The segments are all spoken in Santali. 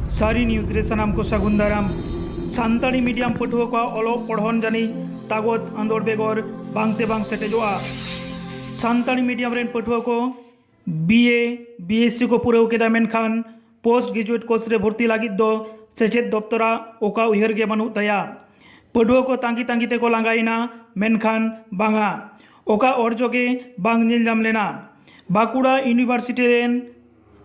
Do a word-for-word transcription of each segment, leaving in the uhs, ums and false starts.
ᱥᱟᱹᱨᱤ ᱱᱤᱭᱩᱡᱽ ᱨᱮ ᱥᱟᱱᱟᱢ ᱠᱚ ᱥᱟᱹᱜᱩᱱ ᱫᱟᱨᱟᱢ᱾ ᱥᱟᱱᱛᱟᱲᱤ ᱢᱤᱰᱤᱭᱟᱢ ᱯᱟᱹᱴᱷᱩᱣᱟᱹ ᱠᱚᱣᱟᱜ ᱚᱞᱚᱜ ᱯᱚᱲᱦᱚᱱ ᱡᱟᱹᱱᱤᱡ ᱛᱟᱜᱚᱫ ᱟᱸᱫᱳᱲ ᱵᱮᱜᱚᱨ ᱵᱟᱝᱛᱮ ᱵᱟᱝ ᱥᱮᱴᱮᱡᱚᱜᱼᱟ᱾ ᱥᱟᱱᱛᱟᱲᱤ ᱢᱤᱰᱤᱭᱟᱢ ᱨᱮᱱ ᱯᱟᱹᱴᱷᱩᱣᱟᱹ ᱠᱚ ᱵᱤ ᱮ, ᱵᱤ ᱮᱥ ᱥᱤ ᱠᱚ ᱯᱩᱨᱟᱹᱣ ᱠᱮᱫᱟ, ᱢᱮᱱᱠᱷᱟᱱ ᱯᱳᱥᱴ ᱜᱨᱮᱡᱩᱭᱮᱴ ᱠᱳᱨᱥ ᱨᱮ ᱵᱷᱚᱨᱛᱤ ᱞᱟᱹᱜᱤᱫ ᱫᱚ ᱥᱮᱪᱮᱫ ᱫᱚᱯᱛᱚᱨᱟᱜ ᱚᱠᱟ ᱩᱭᱦᱟᱹᱨ ᱜᱮ ᱵᱟᱹᱱᱩᱜ ᱛᱟᱭᱟ᱾ ᱯᱟᱹᱴᱷᱩᱣᱟᱹ ᱠᱚ ᱛᱟᱺᱜᱤ ᱛᱟᱺᱜᱤ ᱛᱮᱠᱚ ᱞᱟᱸᱜᱟᱭᱮᱱᱟ, ᱢᱮᱱᱠᱷᱟᱱ ᱵᱟᱝᱟ, ᱚᱠᱟ ᱚᱨᱡᱚ ᱜᱮ ᱵᱟᱝ ᱧᱮᱞ ᱧᱟᱢ ᱞᱮᱱᱟ᱾ ᱵᱟᱸᱠᱩᱲᱟ ᱤᱭᱩᱱᱤᱵᱷᱟᱨᱥᱤᱴᱤ ᱨᱮᱱ,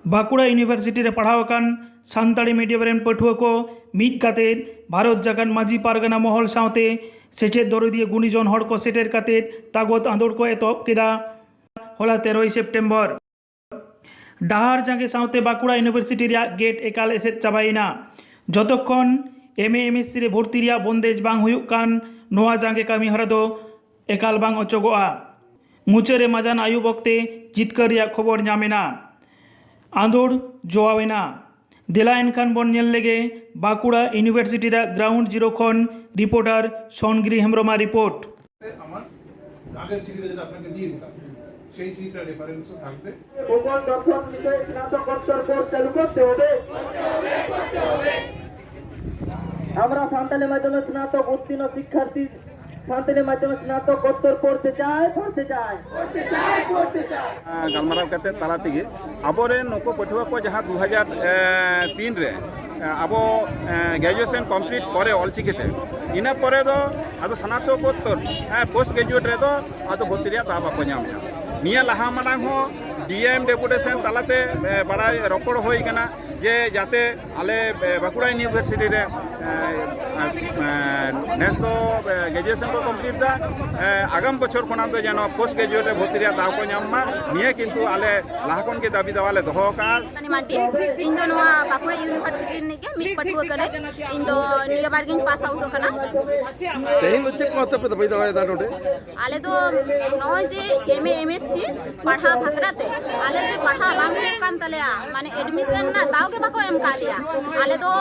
ᱵᱟᱸᱠᱩᱲᱟ ᱤᱭᱩᱱᱤᱵᱷᱟᱨᱥᱤᱴᱤ ᱨᱮ ᱯᱟᱲᱦᱟᱣ ᱟᱠᱟᱱ ᱥᱟᱱᱛᱟᱲᱤ ᱢᱤᱰᱤᱭᱟᱢ ᱨᱮᱱ ᱯᱟᱹᱴᱷᱩᱣᱟᱹ ᱠᱚ ᱢᱤᱫ ᱠᱟᱛᱮ ᱵᱷᱟᱨᱚᱛ ᱡᱟᱠᱟᱛ ᱢᱟᱹᱡᱷᱤ ᱯᱟᱨᱜᱟᱱᱟ ᱢᱚᱦᱚᱞ ᱥᱟᱶᱛᱮ ᱥᱮᱪᱮᱫ ᱫᱚᱨᱚᱫᱤᱭᱟᱹ ᱜᱩᱱᱤᱡᱚᱱ ᱦᱚᱲ ᱠᱚ ᱥᱮᱴᱮᱨ ᱠᱟᱛᱮ ᱛᱟᱜᱚᱫ ᱟᱸᱫᱳᱲ ᱠᱚ ᱮᱛᱚᱦᱚᱵ ᱠᱮᱫᱟ᱾ ᱦᱚᱞᱟ ᱛᱮᱨᱚᱭ ᱥᱮᱯᱴᱮᱢᱵᱚᱨ᱾ ᱰᱟᱦᱟᱨ ᱡᱟᱸᱜᱮ ᱥᱟᱶᱛᱮ ᱵᱟᱸᱠᱩᱲᱟ ᱤᱭᱩᱱᱤᱵᱷᱟᱨᱥᱤᱴᱤ ᱨᱮᱭᱟᱜ ᱜᱮᱴ ᱮᱠᱟᱞ ᱮᱥᱮᱫ ᱪᱟᱵᱟᱭᱮᱱᱟ᱾ ᱡᱚᱛᱚᱠᱷᱚᱱ ᱮᱢ ᱮ ᱮᱢ ᱮᱥ ᱥᱤ ᱨᱮ ᱵᱷᱚᱨᱛᱤ ᱨᱮᱭᱟᱜ ᱵᱚᱱᱫᱮᱡ ᱵᱟᱝ ᱦᱩᱭᱩᱜ ᱠᱟᱱ, ᱱᱚᱣᱟ ᱡᱟᱸᱜᱮ ᱠᱟᱹᱢᱤ ᱦᱚᱨᱟ ᱫᱚ ᱮᱠᱟᱞ ᱵᱟᱝ ᱚᱪᱚᱜᱚᱜᱼᱟ᱾ ᱢᱩᱪᱟᱹᱫ ᱨᱮ ᱢᱟᱡᱟᱱ ᱟᱹᱭᱩᱵ ᱚᱠᱛᱮ ᱡᱤᱛᱠᱟᱹᱨ ᱨᱮᱭᱟᱜ ᱠᱷᱚᱵᱚᱨ ᱧᱟᱢ ᱮᱱᱟ᱾ ᱟᱸᱫᱳᱲ ᱡᱚᱣᱟᱣ ᱮᱱᱟ᱾ ᱫᱮᱞᱟ ᱮᱱᱠᱷᱟᱱ ᱵᱚᱱ ᱧᱮᱞ ᱞᱮᱜᱮ ᱵᱟᱸᱠᱩᱲᱟ ᱤᱭᱩᱱᱤᱵᱷᱟᱨᱥᱤᱴᱤ ᱨᱮᱭᱟᱜ ᱜᱨᱟᱣᱩᱱᱰ ᱡᱤᱨᱳ ᱠᱷᱚᱱ ᱨᱤᱯᱳᱨᱴᱟᱨ ᱥᱚᱱᱜᱨᱤ ᱦᱮᱢᱵᱨᱚᱢᱟᱜ ᱨᱤᱯᱳᱨᱴ᱾ আমার আগের চিঠিটা যেটা আপনাকে দিয়ে দিলাম, সেই চিঠিটা রেফারেন্সও থাকবে। ভূগোল দর্শন বিষয়ে স্নাতকোত্তর কোর্স চালু করতে হবে। আমরা সাঁওতালি মাধ্যমে স্নাতক উত্তীর্ণ শিক্ষার্থী, সাঁওতালি মাধ্যমে স্নাতকোত্তর পড়তে চাই, পড়তে চাই। ᱜᱟᱞᱢᱟᱨᱟᱣ ᱠᱟᱛᱮ ᱛᱟᱞᱟ ᱛᱮᱜᱮ ᱟᱵᱚᱨᱮᱱ ᱱᱩᱠᱩ ᱯᱟᱹᱴᱷᱩᱣᱟᱹ ᱠᱚ ᱡᱟᱦᱟᱸ ᱫᱩ ᱦᱟᱡᱟᱨ ᱛᱤᱱ ᱨᱮ ᱟᱵᱚ ᱜᱨᱮᱡᱩᱭᱮᱥᱚᱱ ᱠᱚᱢᱯᱞᱤᱴ ᱯᱚᱨᱮ ᱚᱞᱪᱤᱠᱤᱛᱮ, ᱤᱱᱟᱹ ᱯᱚᱨᱮ ᱫᱚ ᱟᱫᱚ ᱥᱱᱟᱛᱚᱠᱳᱛᱛᱚᱨ ᱯᱳᱥᱴ ᱜᱨᱮᱡᱩᱭᱮᱴ ᱨᱮᱫᱚ ᱟᱫᱚ ᱵᱷᱚᱨᱛᱤ ᱨᱮᱭᱟᱜ ᱫᱟᱣ ᱵᱟᱠᱚ ᱧᱟᱢᱮᱫᱼᱟ᱾ ᱱᱤᱭᱟᱹ ᱞᱟᱦᱟ ᱢᱟᱲᱟᱝ ᱦᱚᱸ ᱰᱤ ᱮᱢ ᱰᱮᱯᱩᱴᱮᱥᱚᱱ ᱛᱟᱞᱟᱛᱮ ᱵᱟᱲᱟᱭ ᱨᱚᱯᱚᱲ ᱦᱩᱭ ᱠᱟᱱᱟ ᱡᱮ ᱡᱟᱛᱮ ᱟᱞᱮ ᱵᱟᱸᱠᱩᱲᱟ ᱤᱭᱩᱱᱤᱵᱷᱟᱨᱥᱤᱴᱤ ᱨᱮ ᱱᱮᱥ ᱫᱚ ᱜᱨᱮᱡᱩᱭᱮᱥᱚᱱ ᱠᱚ ᱠᱚᱢᱯᱞᱤᱴ ᱫᱟ, ᱟᱜᱟᱢ ᱵᱚᱪᱷᱚᱨ ᱠᱷᱚᱱᱟᱜ ᱫᱚ ᱡᱮᱱᱚ ᱯᱳᱥᱴ ᱜᱨᱮᱡᱩᱭᱮᱴ ᱨᱮ ᱵᱷᱚᱨᱛᱤ ᱨᱮᱭᱟᱜ ᱫᱟᱣ ᱠᱚ ᱧᱟᱢ ᱢᱟ, ᱱᱤᱭᱟᱹ ᱠᱤᱱᱛᱩ ᱟᱞᱮ ᱞᱟᱦᱟ ᱠᱷᱚᱱ ᱜᱮ ᱫᱟᱹᱵᱤ ᱫᱟᱣᱟ ᱞᱮ ᱫᱚᱦᱚ ᱟᱠᱟᱫᱼᱟ᱾ ᱢᱟᱱᱰᱤ, ᱤᱧ ᱫᱚ ᱱᱚᱣᱟ ᱵᱟᱸᱠᱩᱲᱟ ᱤᱭᱩᱱᱤᱵᱷᱟᱨᱥᱤᱴᱤ ᱨᱤᱱᱤᱡ ᱜᱮ ᱢᱤᱫ ᱯᱟᱹᱴᱷᱩᱣᱟᱹ ᱠᱟᱹᱱᱟᱹᱧ᱾ ᱤᱧ ᱫᱚ ᱱᱤᱭᱟᱹ ᱵᱟᱨ ᱜᱤᱧ ᱯᱟᱥ ᱟᱣᱩᱴ ᱟᱠᱟᱱᱟ᱾ ᱛᱮᱦᱮᱧ ᱫᱚ ᱪᱮᱫ ᱠᱚ ᱟᱛᱮ ᱯᱮ ᱫᱟᱹᱵᱤ ᱫᱟᱣᱟᱭᱮᱫᱟ ᱱᱚᱰᱮ? ᱟᱞᱮ ᱫᱚ ᱱᱚᱜᱼᱚᱭ ᱡᱮ ᱮᱢ ᱮ ᱮᱢ ᱮᱥ ᱥᱤ ᱯᱟᱲᱦᱟᱣ ᱵᱟᱠᱷᱨᱟ ᱛᱮ, ᱟᱞᱮ ᱡᱮ ᱯᱟᱲᱦᱟᱣ ᱵᱟᱝ ᱦᱩᱭᱩᱜ ᱠᱟᱱ ᱛᱟᱞᱮᱭᱟ, ᱢᱟᱱᱮ ᱮᱰᱢᱤᱥᱚᱱ ᱨᱮᱱᱟᱜ ᱫᱟᱣ ᱜᱮ ᱵᱟᱠᱚ ᱮᱢ ᱠᱟᱜ ᱞᱮᱭᱟ᱾ ᱟᱞᱮ ᱫᱚ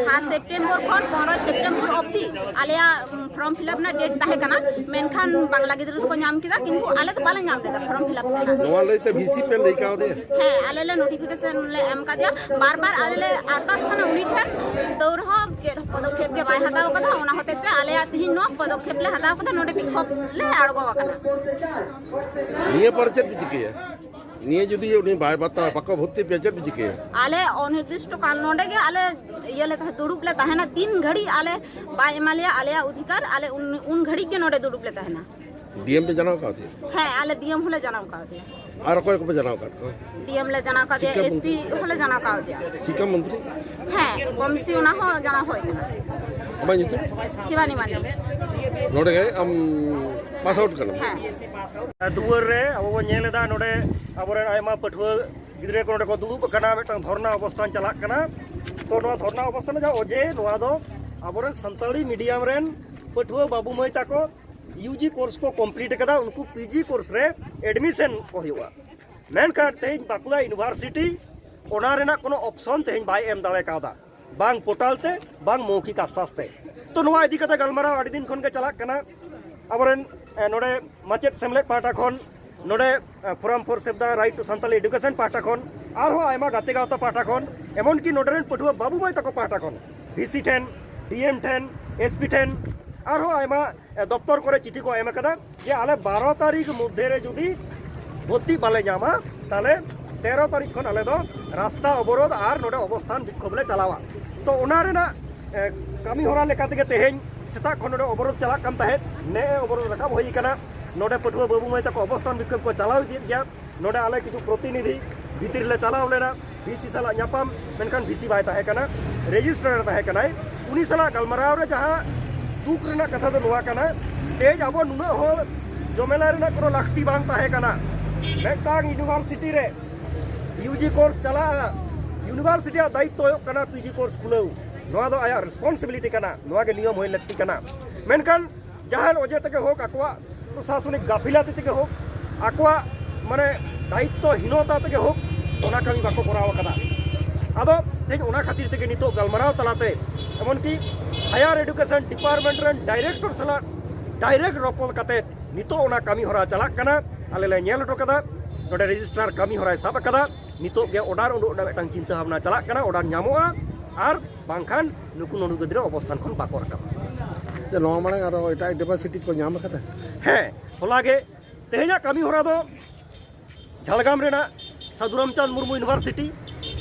ᱯᱷᱟᱥᱴ ᱥᱮᱯᱴᱮᱢᱵᱚᱨ ᱠᱷᱚᱱ ᱯᱚᱱᱨᱚᱭ ᱥᱮᱯᱴᱮᱢᱵᱚᱨ ᱚᱵᱫᱤ ᱟᱞᱮᱭᱟᱜ, ᱩᱢ, ᱯᱷᱚᱨᱚᱢ ᱯᱷᱤᱞᱟᱯ ᱨᱮᱱᱟᱜ ᱰᱮᱴ ᱛᱟᱦᱮᱸ ᱠᱟᱱᱟ, ᱢᱮᱱᱠᱷᱟᱱ ᱵᱟᱝᱞᱟ ᱜᱤᱫᱽᱨᱟᱹ ᱫᱚᱠᱚ ᱧᱟᱢ ᱠᱮᱫᱟ, ᱠᱤᱱᱛᱩ ᱟᱞᱮ ᱫᱚ ᱵᱟᱞᱮ ᱧᱟᱢ ᱞᱮᱫᱟ ᱯᱷᱚᱨᱚᱢ ᱯᱷᱤᱞᱟᱯ ᱨᱮᱱᱟᱜ᱾ ᱱᱚᱣᱟ ᱞᱟᱹᱭᱛᱮ ᱵᱷᱤᱥᱤ ᱯᱮ ᱞᱟᱹᱭ ᱠᱟᱣᱫᱮᱭᱟ? ᱦᱮᱸ, ᱟᱞᱮ ᱞᱮ ᱱᱳᱴᱤᱯᱷᱤᱠᱮᱥᱚᱱ ᱞᱮ ᱮᱢ ᱠᱟᱫᱮᱭᱟ, ᱵᱟᱨ ᱵᱟᱨ ᱟᱞᱮ ᱞᱮ ᱟᱨᱫᱟᱥ ᱠᱟᱱᱟ ᱩᱱᱤ ᱴᱷᱮᱱ, ᱛᱟᱹᱣ ᱨᱮᱦᱚᱸ ᱪᱮᱫ ᱯᱚᱫᱚᱠᱷᱮᱯ ᱜᱮ ᱵᱟᱭ ᱦᱟᱛᱟᱣ ᱠᱟᱫᱟ᱾ ᱚᱱᱟ ᱦᱚᱛᱮᱡ ᱛᱮ ᱟᱞᱮᱭᱟᱜ ᱛᱤᱦᱤᱧ ᱱᱚᱣᱟ ᱯᱚᱫᱚᱠᱷᱮᱯ ᱞᱮ ᱦᱟᱛᱟᱣ ᱠᱟᱫᱟ, ᱱᱚᱰᱮ ᱵᱤᱠᱷᱚᱵ ᱞᱮ ᱟᱬᱜᱚ ᱟᱠᱟᱱᱟ᱾ ᱱᱤᱭᱟᱹ ᱯᱚᱨᱮ ᱪᱮᱫ ᱯᱮ ᱪᱤᱠᱟᱹᱭᱟ? ᱱᱤᱭᱟᱹ ᱡᱩᱫᱤ ᱩᱱᱤ ᱵᱟᱭ ᱵᱟᱛᱟᱣᱟ, ᱵᱟᱠᱚ ᱵᱷᱚᱨᱛᱤ ᱯᱮᱭᱟ, ᱪᱮᱫ ᱯᱮ ᱪᱤᱠᱟᱹᱭᱟ? ᱟᱞᱮ ᱚᱱᱤᱨᱫᱤᱥᱴᱚ ᱠᱟᱞ ᱱᱚᱰᱮ ᱜᱮ ᱟᱞᱮ ᱤᱭᱟᱹ ᱞᱮ ᱛᱟᱦᱮᱸ, ᱫᱩᱲᱩᱵ ᱞᱮ ᱛᱟᱦᱮᱱᱟ, ᱛᱤᱱ ᱜᱷᱟᱹᱲᱤᱡ ᱟᱞᱮ ᱵᱟᱭ ᱮᱢᱟ ᱞᱮᱭᱟ ᱟᱞᱮᱭᱟᱜ ᱚᱫᱷᱤᱠᱟᱨ, ᱟᱞᱮ ᱩᱱ, ᱩᱱ ᱜᱷᱟᱹᱲᱤᱡ ᱜᱮ ᱱᱚᱰᱮ ᱫᱩᱲᱩᱵ ᱞᱮ ᱛᱟᱦᱮᱱᱟ᱾ ᱰᱤ ᱮᱢ ᱯᱮ ᱡᱟᱱᱟᱣ ᱠᱟᱣᱫᱮᱭᱟ? ᱦᱮᱸ, ᱟᱞᱮ ᱰᱤ ᱮᱢ ᱦᱚᱸᱞᱮ ᱡᱟᱱᱟᱣ ᱠᱟᱣᱫᱮᱭᱟ᱾ ᱟᱨ ᱚᱠᱚᱭ ᱠᱚᱯᱮ ᱡᱟᱱᱟᱣ ᱠᱟᱫ ᱠᱚᱣᱟ? ᱰᱤ ᱮᱢ ᱞᱮ ᱡᱟᱱᱟᱣ ᱠᱟᱣᱫᱮᱭᱟ, ᱥᱤᱠᱠᱷᱟ ᱮᱥ ᱯᱤ ᱦᱚᱸᱞᱮ ᱡᱟᱱᱟᱣ ᱠᱟᱣᱫᱮᱭᱟ᱾ ᱥᱤᱠᱠᱷᱟ ᱢᱚᱱᱛᱨᱤ? ᱦᱮᱸ, ᱠᱚᱢᱥᱤ ᱚᱱᱟ ᱦᱚᱸ ᱡᱟᱱᱟᱣ ᱦᱩᱭ ᱠᱟᱱᱟ᱾ ᱟᱢᱟᱜ ᱧᱩᱛᱩᱢ? ᱥᱤᱵᱟᱱᱤ ᱢᱟᱱᱰᱤ᱾ ᱱᱚᱰᱮ ᱜᱮ ᱟᱢ ᱯᱟᱥ ᱟᱣᱩᱴ ᱠᱟᱱᱟᱢ? ᱦᱮᱸ᱾ ᱫᱩᱣᱟᱹᱨ ᱨᱮ ᱟᱵᱚ ᱵᱚᱱ ᱧᱮᱞ ᱮᱫᱟ, ᱱᱚᱰᱮ ᱟᱵᱚᱨᱮᱱ ᱟᱭᱢᱟ ᱯᱟᱹᱴᱷᱩᱣᱟᱹ ᱜᱤᱫᱽᱨᱟᱹ ᱠᱚ ᱱᱚᱰᱮ ᱠᱚ ᱫᱩᱲᱩᱵ ᱟᱠᱟᱱᱟ, ᱢᱤᱫᱴᱟᱝ ᱫᱷᱚᱨᱱᱟ ᱚᱵᱚᱥᱛᱷᱟᱱ ᱪᱟᱞᱟᱜ ᱠᱟᱱᱟ᱾ ᱛᱚ ᱱᱚᱣᱟ ᱫᱷᱚᱨᱱᱟ ᱚᱵᱚᱥᱛᱷᱟᱱ ᱨᱮᱭᱟᱜ ᱚᱡᱮ ᱱᱚᱣᱟ ᱫᱚ ᱟᱵᱚᱨᱮᱱ ᱥᱟᱱᱛᱟᱲᱤ ᱢᱤᱰᱤᱭᱟᱢ ᱨᱮᱱ ᱯᱟᱹᱴᱷᱩᱣᱟᱹ ᱵᱟᱹᱵᱩ ᱢᱟᱹᱭ ᱛᱟᱠᱚ ᱤᱭᱩ ᱡᱤ ᱠᱳᱨᱥ ᱠᱚ ᱠᱚᱢᱯᱞᱤᱴ ᱟᱠᱟᱫᱟ, ᱩᱱᱠᱩ ᱯᱤ ᱡᱤ ᱠᱳᱨᱥ ᱨᱮ ᱮᱰᱢᱤᱥᱚᱱ ᱠᱚ ᱦᱩᱭᱩᱜᱼᱟ᱾ ᱢᱮᱱᱠᱷᱟᱱ ᱛᱮᱦᱮᱧ ᱵᱟᱸᱠᱩᱲᱟ ᱤᱭᱩᱱᱤᱵᱷᱟᱨᱥᱤᱴᱤ ᱚᱱᱟ ᱨᱮᱱᱟᱜ ᱠᱳᱱᱳ ᱚᱯᱥᱚᱱ ᱛᱮᱦᱮᱧ ᱵᱟᱭ ᱮᱢ ᱫᱟᱲᱮ ᱠᱟᱣᱫᱟ, ᱵᱟᱝ ᱯᱳᱨᱴᱟᱞ ᱛᱮ, ᱵᱟᱝ ᱢᱳᱣᱠᱷᱤᱠ ᱟᱥᱥᱟᱥ ᱛᱮ᱾ ᱛᱚ ᱱᱚᱣᱟ ᱤᱫᱤ ᱠᱟᱛᱮ ᱜᱟᱞᱢᱟᱨᱟᱣ ᱟᱹᱰᱤ ᱫᱤᱱ ᱠᱷᱚᱱ ᱜᱮ ᱪᱟᱞᱟᱜ ᱠᱟᱱᱟ᱾ ᱟᱵᱚᱨᱮᱱ ᱮ, ᱱᱚᱰᱮ ᱢᱟᱪᱮᱫ ᱥᱮᱢᱞᱮᱫ ᱯᱟᱦᱴᱟ ᱠᱷᱚᱱ, ᱱᱚᱰᱮ ᱮ, Forum for Save the Right to Santali Education ᱯᱟᱦᱴᱟ ᱠᱷᱚᱱ, ᱟᱨᱦᱚᱸ ᱟᱭᱢᱟ ᱜᱟᱛᱮ ᱜᱟᱶᱛᱟ ᱯᱟᱦᱴᱟ ᱠᱷᱚᱱ, ᱮᱢᱚᱱᱠᱤ ᱱᱚᱰᱮ ᱨᱮᱱ ᱯᱟᱹᱴᱷᱩᱣᱟᱹ ᱵᱟᱹᱵᱩ ᱢᱟᱹᱭ ᱛᱟᱠᱚ ᱯᱟᱦᱴᱟ ᱠᱷᱚᱱ, ᱵᱷᱤ ᱥᱤ ᱴᱷᱮᱱ, ᱰᱤ ᱮᱢ ᱴᱷᱮᱱ, ᱮᱥ ᱯᱤ ᱴᱷᱮᱱ, ᱟᱨᱦᱚᱸ ᱟᱭᱢᱟ ᱮ, ᱫᱚᱯᱛᱚᱨ ᱠᱚᱨᱮ ᱪᱤᱴᱷᱤ ᱠᱚ ᱮᱢ ᱟᱠᱟᱫᱟ ᱡᱮ ᱟᱞᱮ ᱵᱟᱨᱚ ᱛᱟᱹᱨᱤᱠᱷ ᱢᱚᱫᱽᱫᱷᱮ ᱨᱮ ᱡᱩᱫᱤ ᱵᱷᱚᱨᱛᱤ ᱵᱟᱞᱮ ᱧᱟᱢᱟ, ᱛᱟᱦᱞᱮ ᱛᱮᱨᱚ ᱛᱟᱹᱨᱤᱠᱷ ᱠᱷᱚᱱ ᱟᱞᱮ ᱫᱚ ᱨᱟᱥᱛᱟ ᱚᱵᱚᱨᱳᱫᱷ ᱟᱨ ᱱᱚᱰᱮ ᱚᱵᱚᱥᱛᱷᱟᱱ ᱵᱤᱠᱷᱳᱵ ᱞᱮ ᱪᱟᱞᱟᱣᱟ᱾ ᱛᱚ ᱚᱱᱟ ᱨᱮᱱᱟᱜ ᱮ, ᱠᱟᱹᱢᱤ ᱦᱚᱨᱟ ᱞᱮᱠᱟ ᱛᱮᱜᱮ ᱛᱮᱦᱮᱧ ᱥᱮᱛᱟᱜ ᱠᱷᱚᱱ ᱱᱚᱰᱮ ᱚᱵᱚᱨᱳᱫᱷ ᱪᱟᱞᱟᱜ ᱠᱟᱱ ᱛᱟᱦᱮᱸᱫ, ᱱᱮᱜᱼᱮ ᱚᱵᱚᱨᱳᱫᱷ ᱨᱟᱠᱟᱵ ᱦᱩᱭ ᱟᱠᱟᱱᱟ᱾ ᱱᱚᱰᱮ ᱯᱟᱹᱴᱷᱩᱣᱟᱹ ᱵᱟᱹᱵᱩ ᱢᱟᱹᱭ ᱛᱟᱠᱚ ᱚᱵᱚᱥᱛᱷᱟᱱ ᱵᱤᱠᱷᱳᱵ ᱠᱚ ᱪᱟᱞᱟᱣ ᱤᱫᱤᱭᱮᱫ ᱜᱮᱭᱟ᱾ ᱱᱚᱰᱮ ᱟᱞᱮ ᱠᱤᱪᱷᱩ ᱯᱨᱚᱛᱤᱱᱤᱫᱷᱤ ᱵᱷᱤᱛᱤᱨ ᱞᱮ ᱪᱟᱞᱟᱣ ᱞᱮᱱᱟ, ᱵᱷᱤ ᱥᱤ ᱥᱟᱞᱟᱜ ᱧᱟᱯᱟᱢ, ᱢᱮᱱᱠᱷᱟᱱ ᱵᱷᱤ ᱥᱤ ᱵᱟᱭ ᱛᱟᱦᱮᱸ ᱠᱟᱱᱟ, ᱨᱮᱡᱤᱥᱴᱨᱟᱨ ᱮ ᱛᱟᱦᱮᱸ ᱠᱟᱱᱟᱭ᱾ ᱩᱱᱤ ᱥᱟᱞᱟᱜ ᱜᱟᱞᱢᱟᱨᱟᱣ ᱨᱮ ᱡᱟᱦᱟᱸ ᱫᱩᱠ ᱨᱮᱱᱟᱜ ᱠᱟᱛᱷᱟ ᱫᱚ ᱱᱚᱣᱟ ᱠᱟᱱᱟ, ᱛᱮᱦᱮᱧ ᱟᱵᱚ ᱱᱩᱱᱟᱹᱜ ᱦᱚᱲ ᱡᱚᱢᱮᱞᱟ ᱨᱮᱱᱟᱜ ᱠᱳᱱᱳ ᱞᱟᱹᱠᱛᱤ ᱵᱟᱝ ᱛᱟᱦᱮᱸ ᱠᱟᱱᱟ᱾ ᱢᱤᱫᱴᱟᱝ ᱤᱭᱩᱱᱤᱵᱷᱟᱨᱥᱤᱴᱤ ᱨᱮ ᱤᱭᱩ ᱡᱤ ᱠᱳᱨᱥ ᱪᱟᱞᱟᱜᱼᱟ, ᱤᱭᱩᱱᱤᱵᱷᱟᱨᱥᱤᱴᱤ ᱟᱜ ᱫᱟᱭᱤᱛᱛᱚ ᱦᱩᱭᱩᱜ ᱠᱟᱱᱟ ᱯᱤ ᱡᱤ ᱠᱳᱨᱥ ᱠᱷᱩᱞᱟᱹᱣ᱾ ᱱᱚᱣᱟ ᱫᱚ ᱟᱭᱟᱜ ᱨᱮᱥᱯᱚᱱᱥᱤᱵᱤᱞᱤᱴᱤ ᱠᱟᱱᱟ, ᱱᱚᱣᱟ ᱜᱮ ᱱᱤᱭᱚᱢ ᱦᱩᱭ ᱞᱟᱹᱠᱛᱤ ᱠᱟᱱᱟ᱾ ᱢᱮᱱᱠᱷᱟᱱ ᱡᱟᱦᱟᱱ ᱚᱡᱮ ᱛᱮᱜᱮ ᱦᱳᱠ, ᱟᱠᱚᱣᱟᱜ ᱯᱨᱚᱥᱟᱥᱚᱱᱤᱠ ᱜᱟᱹᱯᱷᱤᱞᱟᱹᱛᱤ ᱛᱮᱜᱮ ᱦᱳᱠ, ᱟᱠᱚᱣᱟᱜ ᱢᱟᱱᱮ ᱫᱟᱭᱤᱛᱛᱚ ᱦᱤᱱᱚᱛᱟ ᱛᱮᱜᱮ ᱦᱳᱠ, ᱚᱱᱟ ᱠᱟᱹᱢᱤ ᱵᱟᱠᱚ ᱠᱚᱨᱟᱣ ᱟᱠᱟᱫᱟ᱾ ᱟᱫᱚ ᱛᱮᱦᱮᱧ ᱚᱱᱟ ᱠᱷᱟᱹᱛᱤᱨ ᱛᱮᱜᱮ ᱱᱤᱛᱚᱜ ᱜᱟᱞᱢᱟᱨᱟᱣ ᱛᱟᱞᱟᱛᱮ, ᱮᱢᱚᱱᱠᱤ Higher Education Department ᱨᱮᱱ director ᱥᱟᱞᱟᱜ direct ᱨᱚᱯᱚᱲ ᱠᱟᱛᱮ ᱱᱤᱛᱚᱜ ᱚᱱᱟ ᱠᱟᱹᱢᱤ ᱦᱚᱨᱟ ᱪᱟᱞᱟᱜ ᱠᱟᱱᱟ᱾ ᱟᱞᱮ ᱞᱮ ᱧᱮᱞ ᱦᱚᱴᱚ ᱠᱟᱫᱟ, ᱱᱚᱰᱮ registrar ᱠᱟᱹᱢᱤ ᱦᱚᱨᱟᱭ ᱥᱟᱵ ᱟᱠᱟᱫᱟ᱾ ᱱᱤᱛᱚᱜ ᱜᱮ order ᱩᱰᱩᱠ ᱨᱮᱱᱟᱜ ᱢᱤᱫᱴᱟᱝ ᱪᱤᱱᱛᱟᱹ ᱵᱷᱟᱵᱽᱱᱟ ᱪᱟᱞᱟᱜ ᱠᱟᱱᱟ, order ᱧᱟᱢᱚᱜᱼᱟ, ᱟᱨ ᱵᱟᱝᱠᱷᱟᱱ ᱱᱩᱠᱩ ᱱᱩᱱᱩ ᱜᱤᱫᱽᱨᱟᱹ ᱚᱵᱚᱥᱛᱷᱟᱱ ᱠᱷᱚᱱ ᱵᱟᱠᱚ ᱨᱟᱠᱟᱵᱼᱟ᱾ ᱡᱮ ᱱᱚᱣᱟ ᱢᱟᱲᱟᱝ ᱟᱨᱚ ᱮᱴᱟᱜ university ᱠᱚ ᱧᱟᱢ ᱟᱠᱟᱫᱟ? ᱦᱮᱸ, ᱦᱚᱞᱟ ᱜᱮ ᱛᱮᱦᱮᱧᱟᱜ ᱠᱟᱹᱢᱤ ᱦᱚᱨᱟ ᱫᱚ ᱡᱷᱟᱲᱜᱨᱟᱢ ᱨᱮᱱᱟᱜ ᱥᱟᱹᱫᱷᱩ ᱨᱟᱢᱪᱟᱸᱫᱽ ᱢᱩᱨᱢᱩ university,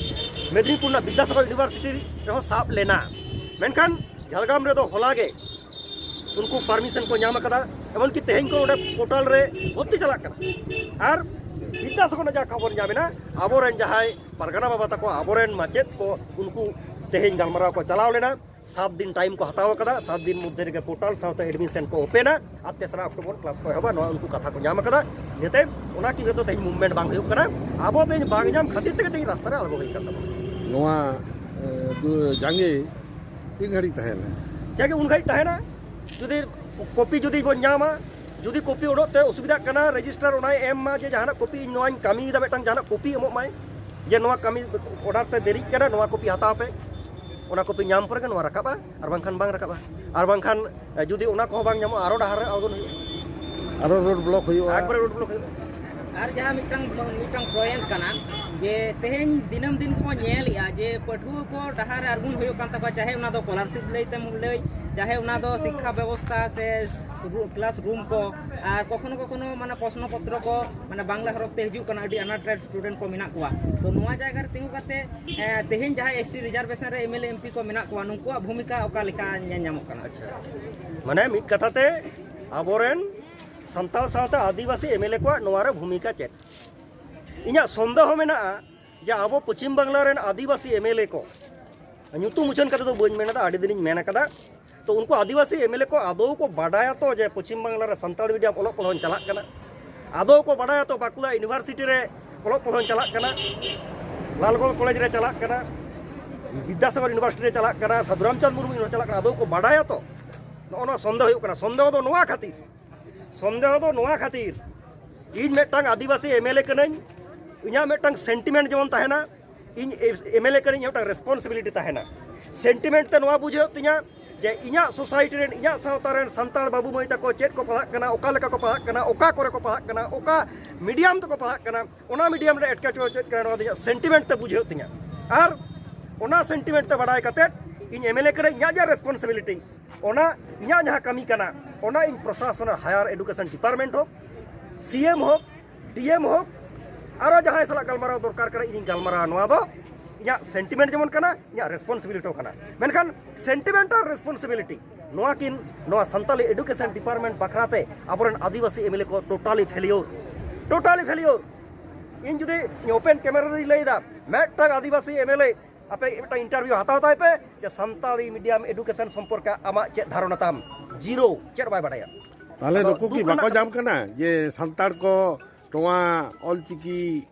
ᱢᱮᱫᱽᱱᱤᱯᱩᱨ ᱨᱮᱱᱟᱜ ᱵᱤᱫᱽᱫᱟᱥᱟᱜᱚᱨ university ᱨᱮᱦᱚᱸ ᱥᱟᱵ ᱞᱮᱱᱟ᱾ ᱢᱮᱱᱠᱷᱟᱱ ᱡᱷᱟᱲᱜᱨᱟᱢ ᱨᱮᱫᱚ ᱦᱚᱞᱟ ᱜᱮ ᱩᱱᱠᱩ permission ᱠᱚ ᱧᱟᱢ ᱟᱠᱟᱫᱟ᱾ ᱮᱢᱚᱱᱠᱤ ᱛᱮᱦᱮᱧ ᱠᱚ ᱚᱸᱰᱮ portal ᱨᱮ ᱵᱷᱚᱨᱛᱤ ᱪᱟᱞᱟᱜ ᱠᱟᱱᱟ᱾ ᱟᱨ ᱵᱤᱫᱽᱫᱟᱥᱟᱜᱚᱨ ᱨᱮᱱᱟᱜ ᱡᱟᱦᱟᱸ ᱠᱷᱚᱵᱚᱨ ᱧᱟᱢ ᱮᱱᱟ, ᱟᱵᱚᱨᱮᱱ ᱡᱟᱦᱟᱸᱭ ᱯᱟᱨᱜᱟᱱᱟ ᱵᱟᱵᱟ ᱛᱟᱠᱚ, ᱟᱵᱚᱨᱮᱱ ᱢᱟᱪᱮᱫ ᱠᱚ, ᱩᱱᱠᱩ ᱛᱮᱦᱮᱧ ᱜᱟᱞᱢᱟᱨᱟᱣ ᱠᱚ ᱪᱟᱞᱟᱣ ᱞᱮᱱᱟ᱾ ᱥᱟᱛ ᱫᱤᱱ time ᱠᱚ ᱦᱟᱛᱟᱣ ᱟᱠᱟᱫᱟ᱾ ᱥᱟᱛ ᱫᱤᱱ ᱢᱚᱫᱽᱫᱷᱮ ᱨᱮᱜᱮ portal ᱥᱟᱶᱛᱮ admission ᱠᱚ openᱟ ᱟᱨ ᱛᱮᱥᱨᱟ October class ᱠᱚ ᱮᱦᱚᱵᱟ, ᱱᱚᱣᱟ ᱩᱱᱠᱩ ᱠᱟᱛᱷᱟ ᱠᱚ ᱧᱟᱢ ᱟᱠᱟᱫᱟ᱾ ᱤᱱᱟᱹᱛᱮ ᱚᱱᱟ ᱠᱤᱱ ᱨᱮᱫᱚ ᱛᱮᱦᱮᱧ movement ᱵᱟᱝ ᱦᱩᱭᱩᱜ ᱠᱟᱱᱟ᱾ ᱟᱵᱚ ᱛᱮᱦᱮᱧ ᱵᱟᱝ ᱧᱟᱢ ᱠᱷᱟᱹᱛᱤᱨ ᱛᱮᱜᱮ ᱛᱮᱦᱮᱧ ᱨᱟᱥᱛᱟ ᱨᱮ ᱟᱬᱜᱚ ᱦᱩᱭ ᱟᱠᱟᱱ ᱛᱟᱵᱚᱱᱟ᱾ ᱱᱚᱣᱟ ᱮ, ᱫᱩ- ᱡᱟᱸᱜᱮ ᱛᱤᱱ ᱜᱷᱟᱹᱲᱤᱡ ᱛᱟᱦᱮᱱᱟ? ᱡᱟᱜᱮ ᱩᱱ ᱜᱷᱟᱹᱲᱤᱡ ᱛᱟᱦᱮᱱᱟ᱾ ᱡᱩᱫᱤ copy ᱡᱩᱫᱤ ᱵᱚᱱ ᱧᱟᱢᱟ, ᱡᱩᱫᱤ copy ᱚᱰᱚᱠ ᱛᱮ ᱚᱥᱩᱵᱤᱫᱷᱟᱜ ᱠᱟᱱᱟ, registrar ᱚᱱᱟᱭ ᱮᱢ ᱢᱟ ᱡᱮ ᱡᱟᱦᱟᱱᱟᱜ copy ᱤᱧ ᱱᱚᱣᱟᱧ ᱠᱟᱹᱢᱤᱭᱮᱫᱟ, ᱢᱤᱫᱴᱟᱝ ᱡᱟᱦᱟᱱᱟᱜ copy ᱮᱢᱚᱜ ᱢᱟᱭ, ᱡᱮ ᱱᱚᱣᱟ ᱠᱟᱹᱢᱤ order ᱛᱮ ᱫᱮᱨᱤᱜ ᱠᱟᱱᱟ, ᱱᱚᱣᱟ copy ᱦᱟᱛᱟᱣ ᱯᱮ᱾ ᱚᱱᱟ copy ᱧᱟᱢ ᱯᱚᱨᱮ ᱜᱮ ᱱᱚᱣᱟ ᱨᱟᱠᱟᱵᱼᱟ, ᱟᱨ ᱵᱟᱝᱠᱷᱟᱱ ᱵᱟᱝ ᱨᱟᱠᱟᱵᱼᱟ᱾ ᱟᱨ ᱵᱟᱝᱠᱷᱟᱱ ᱮ, ᱡᱩᱫᱤ ᱚᱱᱟ ᱠᱚᱦᱚᱸ ᱵᱟᱝ ᱧᱟᱢᱚᱜᱼᱟ, ᱟᱨᱚ ᱰᱟᱦᱟᱨ ᱨᱮ ᱟᱬᱜᱚᱱ ᱦᱩᱭᱩᱜᱼᱟ᱾ ᱟᱨᱚ road block ᱦᱩᱭᱩᱜᱼᱟ? ᱮᱠᱵᱟᱨᱮ road block ᱦᱩᱭᱩᱜᱼᱟ᱾ ᱟᱨ ᱡᱟᱦᱟᱸ ᱢᱤᱫᱴᱟᱝ ᱢᱤᱫᱴᱟᱝ point ᱠᱟᱱᱟ ᱡᱮ ᱛᱮᱦᱮᱧ ᱫᱤᱱᱟᱹᱢ ᱫᱤᱱ ᱠᱚ ᱧᱮᱞᱮᱜᱼᱟ ᱡᱮ ᱯᱟᱹᱴᱷᱩᱣᱟᱹ ᱠᱚ ᱰᱟᱦᱟᱨ ᱨᱮ ᱟᱬᱜᱚᱱ ᱦᱩᱭᱩᱜ ᱠᱟᱱ ᱛᱟᱠᱚᱣᱟ, ᱪᱟᱦᱮ ᱚᱱᱟ ᱫᱚ scholarship ᱞᱟᱹᱭ ᱛᱮᱢ ᱞᱟᱹᱭ, ᱪᱟᱦᱮ ᱚᱱᱟ ᱫᱚ ᱥᱤᱠᱠᱷᱟ ᱵᱮᱵᱚᱥᱛᱷᱟ ᱥᱮ class room ᱠᱚ, ᱟᱨ ᱠᱚᱠᱷᱚᱱᱚ ᱠᱚᱠᱷᱚᱱᱚ ᱢᱟᱱᱮ ᱯᱨᱚᱥᱱᱚ ᱯᱚᱛᱨᱚ ᱠᱚ ᱢᱟᱱᱮ ᱵᱟᱝᱞᱟ ᱦᱚᱨᱚᱯ ᱛᱮ ᱦᱤᱡᱩᱜ ᱠᱟᱱᱟ, ᱟᱹᱰᱤ ᱟᱱᱟᱴ ᱨᱮ student ᱠᱚ ᱢᱮᱱᱟᱜ ᱠᱚᱣᱟ᱾ ᱛᱚ ᱱᱚᱣᱟ ᱡᱟᱭᱜᱟ ᱨᱮ ᱛᱤᱸᱜᱩ ᱠᱟᱛᱮ ᱮ, ᱛᱮᱦᱮᱧ ᱡᱟᱦᱟᱸᱭ ST reservation ᱨᱮ MLA MP ᱠᱚ ᱢᱮᱱᱟᱜ ᱠᱚᱣᱟ, ᱱᱩᱠᱩᱣᱟᱜ ᱵᱷᱩᱢᱤᱠᱟ ᱚᱠᱟ ᱞᱮᱠᱟ ᱧᱮᱞ ᱧᱟᱢᱚᱜ ᱠᱟᱱᱟ? ᱟᱪᱪᱷᱟ, ᱢᱟᱱᱮ ᱢᱤᱫ ᱠᱟᱛᱷᱟ ᱛᱮ ᱟᱵᱚᱨᱮᱱ ᱥᱟᱱᱛᱟᱲ ᱥᱟᱶᱛᱮ ᱟᱹᱫᱤᱵᱟᱹᱥᱤ MLA ᱠᱚᱣᱟᱜ ᱱᱚᱣᱟ ᱨᱮ ᱵᱷᱩᱢᱤᱠᱟ ᱪᱮᱫ? ᱤᱧᱟᱹᱜ ᱥᱚᱱᱫᱮᱦᱚ ᱢᱮᱱᱟᱜᱼᱟ ᱡᱮ ᱟᱵᱚ ᱯᱚᱪᱷᱤᱢ ᱵᱟᱝᱞᱟ ᱨᱮᱱ ᱟᱹᱫᱤᱵᱟᱹᱥᱤ MLA ᱠᱚ, ᱧᱩᱛᱩᱢ ᱩᱪᱷᱟᱹᱱ ᱠᱟᱛᱮ ᱫᱚ ᱵᱟᱹᱧ ᱢᱮᱱ ᱮᱫᱟ, ᱟᱹᱰᱤ ᱫᱤᱱᱤᱧ ᱢᱮᱱ ᱟᱠᱟᱫᱟ, ᱛᱚ ᱩᱱᱠᱩ ᱟᱹᱫᱤᱵᱟᱹᱥᱤ MLA ᱠᱚ ᱟᱫᱚ ᱠᱚ ᱵᱟᱰᱟᱭᱟ ᱛᱚ ᱡᱮ ᱯᱚᱪᱷᱤᱢ ᱵᱟᱝᱞᱟ ᱨᱮ ᱥᱟᱱᱛᱟᱲ medium ᱚᱞᱚᱜ ᱯᱟᱲᱦᱟᱣ ᱪᱟᱞᱟᱜ ᱠᱟᱱᱟ? ᱟᱫᱚ ᱠᱚ ᱵᱟᱰᱟᱭᱟ ᱛᱚ ᱵᱟᱸᱠᱩᱲᱟ university ᱨᱮ ᱚᱞᱚᱜ ᱯᱟᱲᱦᱟᱣ ᱪᱟᱞᱟᱜ ᱠᱟᱱᱟ, ᱞᱟᱞᱜᱚᱲ college ᱨᱮ ᱪᱟᱞᱟᱜ ᱠᱟᱱᱟ, ᱵᱤᱫᱽᱫᱟᱥᱟᱜᱚᱨ university ᱨᱮ ᱪᱟᱞᱟᱜ ᱠᱟᱱᱟ, ᱥᱟᱫᱷᱩ ᱨᱟᱢᱪᱟᱸᱫᱽ ᱢᱩᱨᱢᱩ university ᱪᱟᱞᱟᱜ ᱠᱟᱱᱟ? ᱟᱫᱚ ᱠᱚ ᱵᱟᱰᱟᱭᱟ ᱛᱚ? ᱱᱚᱜᱼᱚ ᱱᱚᱣᱟ ᱥᱚᱱᱫᱮᱦᱚ ᱦᱩᱭᱩᱜ ᱠᱟᱱᱟ᱾ ᱥᱚᱱᱫᱮᱦᱚ ᱫᱚ ᱱᱚᱣᱟ ᱠᱷᱟᱹᱛᱤᱨ, ᱥᱚᱱᱫᱮᱦᱚ ᱫᱚ ᱱᱚᱣᱟ ᱠᱷᱟᱹᱛᱤᱨ, ᱤᱧ ᱢᱤᱫᱴᱟᱝ ᱟᱹᱫᱤᱵᱟᱹᱥᱤ MLA ᱠᱟᱹᱱᱟᱹᱧ, ᱤᱧᱟᱹᱜ ᱢᱤᱫᱴᱟᱝ sentiment ᱡᱮᱢᱚᱱ ᱛᱟᱦᱮᱱᱟ, ᱤᱧ MLA ᱠᱟᱹᱱᱟᱹᱧ, ᱤᱧᱟᱹᱜ ᱢᱤᱫᱴᱟᱝ responsibility ᱛᱟᱦᱮᱱᱟ᱾ Sentiment ᱛᱮ ᱱᱚᱣᱟ ᱵᱩᱡᱷᱟᱹᱣ ᱛᱤᱧᱟ ᱡᱮ ᱤᱧᱟᱹᱜ ᱥᱳᱥᱟᱭᱴᱤ ᱨᱮᱱ, ᱤᱧᱟᱹᱜ ᱥᱟᱶᱛᱟ ᱨᱮᱱ ᱥᱟᱱᱛᱟᱲ ᱵᱟᱹᱵᱩ ᱢᱟᱹᱭ ᱛᱟᱠᱚ ᱪᱮᱫ ᱠᱚ ᱯᱟᱲᱦᱟᱜ ᱠᱟᱱᱟ, ᱚᱠᱟ ᱞᱮᱠᱟ ᱠᱚ ᱯᱟᱲᱦᱟᱜ ᱠᱟᱱᱟ, ᱚᱠᱟ ᱢᱤᱰᱤᱭᱟᱢ ᱛᱮᱠᱚ ᱯᱟᱲᱦᱟᱜ ᱠᱟᱱᱟ, ᱚᱱᱟ ᱢᱤᱰᱤᱭᱟᱢ ᱨᱮ ᱮᱴᱠᱮᱴᱚᱬᱮ ᱪᱮᱫ ᱠᱟᱱᱟ, ᱱᱚᱣᱟ ᱫᱚ ᱤᱧᱟᱹᱜ ᱥᱮᱱᱴᱤᱢᱮᱱᱴ ᱛᱮ ᱵᱩᱡᱷᱟᱹᱜ ᱛᱤᱧᱟᱹ᱾ ᱟᱨ ᱚᱱᱟ ᱥᱮᱱᱴᱤᱢᱮᱱᱴ ᱛᱮ ᱵᱟᱰᱟᱭ ᱠᱟᱛᱮᱫ ᱤᱧ ᱮᱢᱮᱞᱮ ᱠᱟᱹᱱᱟᱹᱧ, ᱤᱧᱟᱹᱜ ᱡᱟᱦᱟᱸ ᱨᱮᱥᱯᱚᱱᱥᱤᱵᱤᱞᱤᱴᱤ, ᱚᱱᱟ ᱤᱧᱟᱹᱜ ᱡᱟᱦᱟᱸ ᱠᱟᱹᱢᱤ ᱠᱟᱱᱟ, ᱚᱱᱟ ᱤᱧ ᱯᱨᱚᱥᱟᱥᱚᱱ ᱟᱨ ᱦᱟᱭᱟᱨ ᱮᱰᱩᱠᱮᱥᱚᱱ ᱰᱤᱯᱟᱨᱴᱢᱮᱱᱴ ᱦᱳᱠ, ᱥᱤ ᱮᱢ ᱦᱳᱠ, ᱰᱤ ᱮᱢ ᱦᱳᱠ, ᱟᱨᱚ ᱡᱟᱦᱟᱸᱭ ᱥᱟᱞᱟᱜ ᱜᱟᱞᱢᱟᱨᱟᱣ ᱫᱚᱨᱠᱟᱨ ᱠᱟᱱᱟ, ᱤᱧᱤᱧ ᱜᱟᱞᱢᱟᱨᱟᱣᱟ᱾ ᱱᱚᱣᱟ ᱫᱚ ᱤᱧᱟᱹᱜ ᱥᱮᱱᱴᱤᱢᱮᱱᱴ ᱡᱮᱢᱚᱱ ᱠᱟᱱᱟ, ᱤᱧᱟᱹᱜ ᱨᱮᱥᱯᱚᱱᱥᱤᱵᱤᱞᱤᱴᱤ ᱦᱚᱸ ᱠᱟᱱᱟ᱾ ᱢᱮᱱᱠᱷᱟᱱ ᱥᱮᱱᱴᱤᱢᱮᱱᱴᱟᱞ ᱨᱮᱥᱯᱚᱱᱥᱤᱵᱤᱞᱤᱴᱤ ᱱᱚᱣᱟ ᱠᱤᱱ, ᱱᱚᱣᱟ ᱥᱟᱱᱛᱟᱞᱤ ᱮᱰᱩᱠᱮᱥᱚᱱ ᱰᱤᱯᱟᱨᱴᱢᱮᱱᱴ ᱵᱟᱠᱷᱨᱟ ᱛᱮ ᱟᱵᱚᱨᱮᱱ ᱟᱹᱫᱤᱵᱟᱹᱥᱤ ᱮᱢᱮᱞᱮ ᱠᱚ ᱴᱳᱴᱟᱞᱤ ᱯᱷᱮᱞᱤᱭᱳᱨ, ᱴᱳᱴᱟᱞᱤ ᱯᱷᱮᱞᱤᱭᱳᱨ᱾ ᱤᱧ ᱡᱩᱫᱤ ᱳᱯᱮᱱ ᱠᱮᱢᱮᱨᱟ ᱨᱮᱧ ᱞᱟᱹᱭᱫᱟ, ᱢᱤᱫᱴᱟᱝ ᱟᱹᱫᱤᱵᱟᱹᱥᱤ ᱮᱢᱮᱞᱮ ᱟᱯᱮ ᱢᱤᱫᱴᱟᱝ ᱤᱱᱴᱟᱨᱵᱷᱤᱭᱩ ᱦᱟᱛᱟᱣ ᱛᱟᱭ ᱯᱮ ᱡᱮ ᱥᱟᱱᱛᱟᱲᱤ ᱢᱤᱰᱤᱭᱟᱢ ᱮᱰᱩᱠᱮᱥᱚᱱ ᱥᱚᱢᱯᱚᱨᱠᱮ ᱟᱢᱟᱜ ᱪᱮᱫ ᱫᱷᱟᱨᱚᱱᱟ ᱛᱟᱢ? ᱡᱤᱨᱳ, ᱪᱮᱫ ᱵᱟᱭ ᱵᱟᱰᱟᱭᱟ᱾ ᱛᱟᱦᱞᱮ ᱟᱫᱚ ᱱᱩᱠᱩ ᱫᱩᱠ ᱠᱤ ᱵᱟᱠᱚ ᱨᱮᱱᱟᱜ ᱧᱟᱢ ᱠᱟᱱᱟ ᱡᱮ ᱥᱟᱱᱛᱟᱲ ᱠᱚ ᱱᱚᱣᱟ ᱚᱞᱪᱤᱠᱤ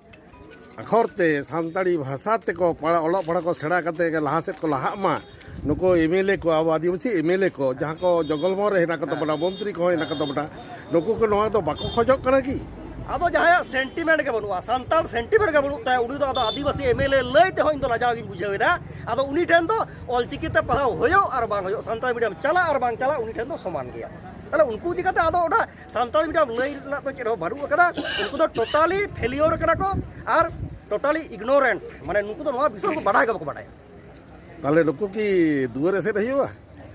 ᱟᱠᱷᱚᱨ ᱛᱮ ᱥᱟᱱᱛᱟᱲᱤ ᱵᱷᱟᱥᱟ ᱛᱮᱠᱚ ᱯᱟᱲᱦᱟᱣ, ᱚᱞᱚᱜ ᱯᱟᱲᱦᱟᱣ ᱠᱚ ᱥᱮᱬᱟ ᱠᱟᱛᱮ ᱜᱮ ᱞᱟᱦᱟ ᱥᱮᱫ ᱠᱚ ᱞᱟᱦᱟᱜ ᱢᱟ? ᱱᱩᱠᱩ ᱮᱢᱮᱞᱮ ᱠᱚ, ᱟᱵᱚ ᱟᱹᱫᱤᱵᱟᱹᱥᱤ ᱮᱢᱮᱞᱮ ᱠᱚ, ᱡᱟᱦᱟᱸ ᱠᱚ ᱡᱚᱜᱚᱞ ᱢᱚᱦᱚᱞ ᱨᱮ ᱦᱮᱱᱟᱜ ᱠᱚ ᱛᱟᱵᱚᱱᱟ, ᱢᱚᱱᱛᱨᱤ ᱠᱚᱦᱚᱸ ᱦᱮᱱᱟᱜ ᱠᱚ ᱛᱟᱵᱚᱱᱟ, ᱱᱩᱠᱩ ᱠᱚ ᱱᱚᱣᱟ ᱫᱚ ᱵᱟᱠᱚ ᱠᱷᱚᱡᱚᱜ ᱠᱟᱱᱟ ᱠᱤ? ᱟᱫᱚ ᱡᱟᱦᱟᱸᱭᱟᱜ ᱥᱮᱱᱴᱤᱢᱮᱱᱴ ᱜᱮ ᱵᱟᱹᱱᱩᱜᱼᱟ, ᱥᱟᱱᱛᱟᱲ ᱥᱮᱱᱴᱤᱢᱮᱱᱴ ᱜᱮ ᱵᱟᱹᱱᱩᱜ ᱛᱟᱭᱟ, ᱩᱱᱤ ᱫᱚ ᱟᱫᱚ ᱟᱹᱫᱤᱵᱟᱹᱥᱤ ᱮᱢᱮᱞᱮ ᱞᱟᱹᱭ ᱛᱮᱦᱚᱸ ᱤᱧ ᱫᱚ ᱞᱟᱡᱟᱣ ᱜᱤᱧ ᱵᱩᱡᱷᱟᱹᱣ ᱮᱫᱟ᱾ ᱟᱫᱚ ᱩᱱᱤ ᱴᱷᱮᱱ ᱫᱚ ᱚᱞᱪᱤᱠᱤ ᱛᱮ ᱯᱟᱲᱦᱟᱣ ᱦᱩᱭᱩᱜ ᱟᱨ ᱵᱟᱝ ᱦᱩᱭᱩᱜ, ᱥᱟᱱᱛᱟᱲᱤ ᱢᱤᱰᱤᱭᱟᱢ ᱪᱟᱞᱟᱜ ᱟᱨ ᱵᱟᱝ ᱪᱟᱞᱟᱜ, ᱩᱱᱤ ᱴᱷᱮᱱ ᱫᱚ ᱥᱚᱢᱟᱱ ᱜᱮᱭᱟ᱾ ᱛᱟᱦᱞᱮ ᱩᱱᱠᱩ ᱤᱫᱤ ᱠᱟᱛᱮ ᱟᱫᱚ ᱚᱱᱟ ᱥᱟᱱᱛᱟᱲᱤ ᱢᱤᱰᱤᱭᱟᱢ ᱞᱟᱹᱭ ᱨᱮᱱᱟᱜ ᱫᱚ ᱪᱮᱫ ᱦᱚᱸ ᱵᱟᱹᱱᱩᱜ ᱟᱠᱟᱫᱟ᱾ ᱩᱱᱠᱩ ᱫᱚ ᱴᱳᱴᱟᱞᱤ ᱯᱷᱮᱞᱤᱭᱳᱨ ᱠᱟᱱᱟ ᱠᱚ ᱟᱨ ᱴᱳᱴᱟᱞᱤ ᱤᱜᱱᱳᱨᱮᱱᱴ, ᱢᱟᱱᱮ ᱱᱩᱠᱩ ᱫᱚ ᱱᱚᱣᱟ ᱵᱤᱥᱚᱭ ᱠᱚ ᱵᱟᱰᱟᱭ ᱜᱮ ᱵᱟᱠᱚ ᱵᱟᱰᱟᱭᱟ᱾ ᱛᱟᱦᱞᱮ ᱱᱩᱠᱩ ᱠᱤ ᱫᱩᱣᱟᱹᱨ ᱮᱥᱮᱫ ᱦᱩᱭᱩᱜᱼᱟ?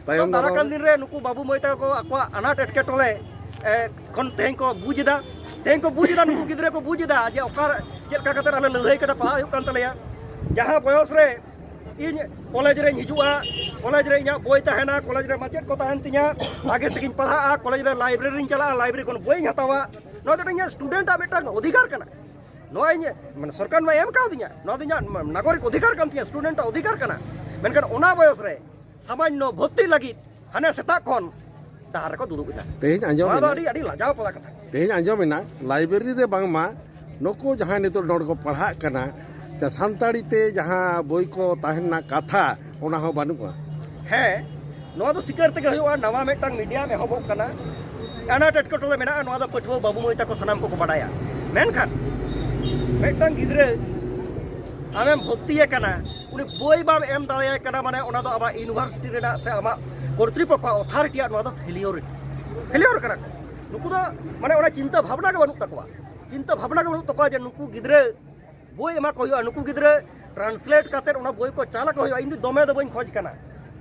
ᱛᱟᱭᱚᱢ ᱫᱟᱨᱟᱢ ᱫᱟᱨᱟᱠᱟᱱ ᱨᱮ? ᱫᱤᱱ ᱨᱮ ᱱᱩᱠᱩ ᱵᱟᱹᱵᱩ ᱢᱟᱹᱭ ᱛᱟᱠᱚ ᱟᱠᱚᱣᱟᱜ ᱟᱱᱟᱴ ᱮᱴᱠᱮᱴᱚᱬᱮ, ᱮ, ᱠᱷᱚᱱ ᱛᱮᱦᱮᱧ ᱠᱚ ᱵᱩᱡᱽ ᱮᱫᱟ, ᱛᱮᱦᱮᱧ ᱠᱚ ᱵᱩᱡᱽ ᱮᱫᱟ, ᱱᱩᱠᱩ ᱜᱤᱫᱽᱨᱟᱹ ᱠᱚ ᱵᱩᱡᱽ ᱮᱫᱟ ᱡᱮ ᱚᱠᱟ, ᱪᱮᱫ ᱞᱮᱠᱟ ᱠᱟᱛᱮ ᱟᱞᱮ ᱞᱟᱹᱲᱦᱟᱹᱭ ᱠᱟᱛᱮ ᱯᱟᱲᱦᱟᱜ ᱦᱩᱭᱩᱜ ᱠᱟᱱ ᱛᱟᱞᱮᱭᱟ᱾ ᱡᱟᱦᱟᱸ ᱵᱚᱭᱚᱥ ᱨᱮ ᱤᱧ ᱠᱚᱞᱮᱡᱽ ᱨᱮᱧ ᱦᱤᱡᱩᱜᱼᱟ, ᱠᱚᱞᱮᱡᱽ ᱨᱮ ᱤᱧᱟᱹᱜ ᱵᱳᱭ ᱛᱟᱦᱮᱱᱟ, ᱠᱚᱞᱮᱡᱽ ᱨᱮ ᱢᱟᱪᱮᱫ ᱠᱚ ᱛᱟᱦᱮᱱ ᱛᱤᱧᱟ, ᱵᱷᱟᱜᱮ ᱴᱷᱤᱠᱤᱧ ᱯᱟᱲᱦᱟᱜᱼᱟ, ᱠᱚᱞᱮᱡᱽ ᱨᱮ ᱞᱟᱭᱵᱨᱮᱨᱤᱧ ᱪᱟᱞᱟᱜᱼᱟ, ᱞᱟᱭᱵᱨᱮᱨᱤ ᱠᱷᱚᱱ ᱵᱳᱭᱤᱧ ᱦᱟᱛᱟᱣᱟ᱾ ᱱᱚᱣᱟ ᱫᱚ ᱤᱧᱟᱹᱜ ᱥᱴᱩᱰᱮᱱᱴᱟᱜ ᱢᱤᱫᱴᱟᱝ ᱚᱫᱷᱤᱠᱟᱨ ᱠᱟᱱᱟ᱾ ᱱᱚᱣᱟ ᱤᱧ, ᱢᱟᱱᱮ, ᱥᱚᱨᱠᱟᱨ ᱱᱚᱣᱟ ᱮᱢ ᱠᱟᱣᱫᱤᱧᱟ, ᱱᱚᱣᱟ ᱫᱚ ᱤᱧᱟᱹᱜ ᱱᱟᱜᱚᱨᱤᱠ ᱚᱫᱷᱤᱠᱟᱨ ᱠᱟᱱ ᱛᱤᱧᱟ, ᱥᱴᱩᱰᱮᱱᱴᱟᱜ ᱚᱫᱷᱤᱠᱟᱨ ᱠᱟᱱᱟ᱾ ᱢᱮᱱᱠᱷᱟᱱ ᱚᱱᱟ ᱵᱚᱭᱚᱥ ᱨᱮ ᱥᱟᱢᱟᱱᱱᱚ ᱵᱷᱚᱨᱛᱤ ᱞᱟᱹᱜᱤᱫ ᱦᱟᱱᱮ ᱥᱮᱛᱟᱜ ᱠᱷᱚᱱ ᱰᱟᱦᱟᱨ ᱨᱮᱠᱚ ᱫᱩᱲᱩᱵ ᱮᱫᱟ᱾ ᱛᱮᱦᱮᱧ ᱟᱸᱡᱚᱢ ᱱᱚᱣᱟ ᱫᱚ ᱮᱱᱟ᱾ ᱟᱹᱰᱤ, ᱟᱹᱰᱤ ᱞᱟᱡᱟᱣ ᱯᱟᱲᱟ ᱠᱟᱛᱷᱟ᱾ ᱛᱮᱦᱮᱧ ᱟᱸᱡᱚᱢ ᱮᱱᱟ, ᱞᱟᱭᱵᱨᱮᱨᱤ ᱨᱮ ᱵᱟᱝᱢᱟ ᱱᱩᱠᱩ ᱡᱟᱦᱟᱸᱭ ᱱᱤᱛᱚᱜ ᱱᱚᱰᱮ ᱠᱚ ᱯᱟᱲᱦᱟᱜ ᱠᱟᱱᱟ, ᱡᱟ ᱥᱟᱱᱛᱟᱲᱤ ᱛᱮ ᱡᱟᱦᱟᱸ ᱵᱳᱭ ᱠᱚ ᱛᱟᱦᱮᱱ ᱨᱮᱱᱟᱜ ᱠᱟᱛᱷᱟ, ᱚᱱᱟ ᱦᱚᱸ ᱵᱟᱹᱱᱩᱜᱼᱟ᱾ ᱦᱮᱸ, ᱱᱚᱣᱟ ᱫᱚ ᱥᱤᱠᱟᱹᱨ ᱛᱮᱜᱮ ᱦᱩᱭᱩᱜᱼᱟ᱾ ᱱᱟᱣᱟ ᱢᱤᱫᱴᱟᱝ ᱢᱤᱰᱤᱭᱟᱢ ᱮᱦᱚᱵᱚᱜ ᱠᱟᱱᱟ, ᱟᱱᱟᱴ ᱮᱴᱠᱮᱴᱚᱬᱮ ᱢᱮᱱᱟᱜᱼᱟ, ᱱᱚᱣᱟ ᱫᱚ ᱯᱟᱹᱴᱷᱩᱣᱟᱹ ᱵᱟᱹᱵᱩ ᱢᱟᱹᱭ ᱛᱟᱠᱚ ᱥᱟᱱᱟᱢ ᱠᱚᱠᱚ ᱵᱟᱰᱟᱭᱟ᱾ ᱢᱮᱱᱠᱷᱟᱱ ᱢᱤᱫᱴᱟᱝ ᱜᱤᱫᱽᱨᱟᱹ ᱟᱢᱮᱢ ᱵᱷᱚᱨᱛᱤᱭᱮ ᱠᱟᱱᱟ, ᱩᱱᱤ ᱵᱳᱭ ᱵᱟᱢ ᱮᱢ ᱫᱟᱲᱮᱭᱟᱭ ᱠᱟᱱᱟ, ᱢᱟᱱᱮ ᱚᱱᱟ ᱫᱚ ᱟᱢᱟᱜ ᱤᱭᱩᱱᱤᱵᱷᱟᱨᱥᱤᱴᱤ ᱨᱮᱱᱟᱜ ᱥᱮ ᱟᱢᱟᱜ ᱠᱚᱨᱛᱨᱤᱯᱚᱠᱠᱷᱚ ᱟᱜ ᱚᱛᱷᱟᱨᱤᱴᱤ ᱟᱜ ᱱᱚᱣᱟ ᱫᱚ ᱯᱷᱮᱞᱤᱭᱳᱨ, ᱯᱷᱮᱞᱤᱭᱳᱨ ᱠᱟᱱᱟ ᱠᱚ᱾ ᱱᱩᱠᱩ ᱫᱚ ᱢᱟᱱᱮ ᱚᱱᱟ ᱪᱤᱱᱛᱟᱹ ᱵᱷᱟᱵᱽᱱᱟ ᱜᱮ ᱵᱟᱹᱱᱩᱜ ᱛᱟᱠᱚᱣᱟ, ᱪᱤᱱᱛᱟᱹ ᱵᱷᱟᱵᱽᱱᱟ ᱜᱮ ᱵᱟᱹᱱᱩᱜ ᱛᱟᱠᱚᱣᱟ ᱡᱮ ᱱᱩᱠᱩ ᱜᱤᱫᱽᱨᱟᱹ ᱵᱳᱭ ᱮᱢᱟ ᱠᱚ ᱦᱩᱭᱩᱜᱼᱟ, ᱱᱩᱠᱩ ᱜᱤᱫᱽᱨᱟᱹ ᱴᱨᱟᱱᱥᱞᱮᱴ ᱠᱟᱛᱮᱫ ᱚᱱᱟ ᱵᱳᱭ ᱠᱚ ᱪᱟᱞ ᱟᱠᱚ ᱦᱩᱭᱩᱜᱼᱟ᱾ ᱤᱧ ᱫᱚ ᱫᱚᱢᱮ ᱫᱚ ᱵᱟᱹᱧ ᱠᱷᱚᱡᱽ ᱠᱟᱱᱟ,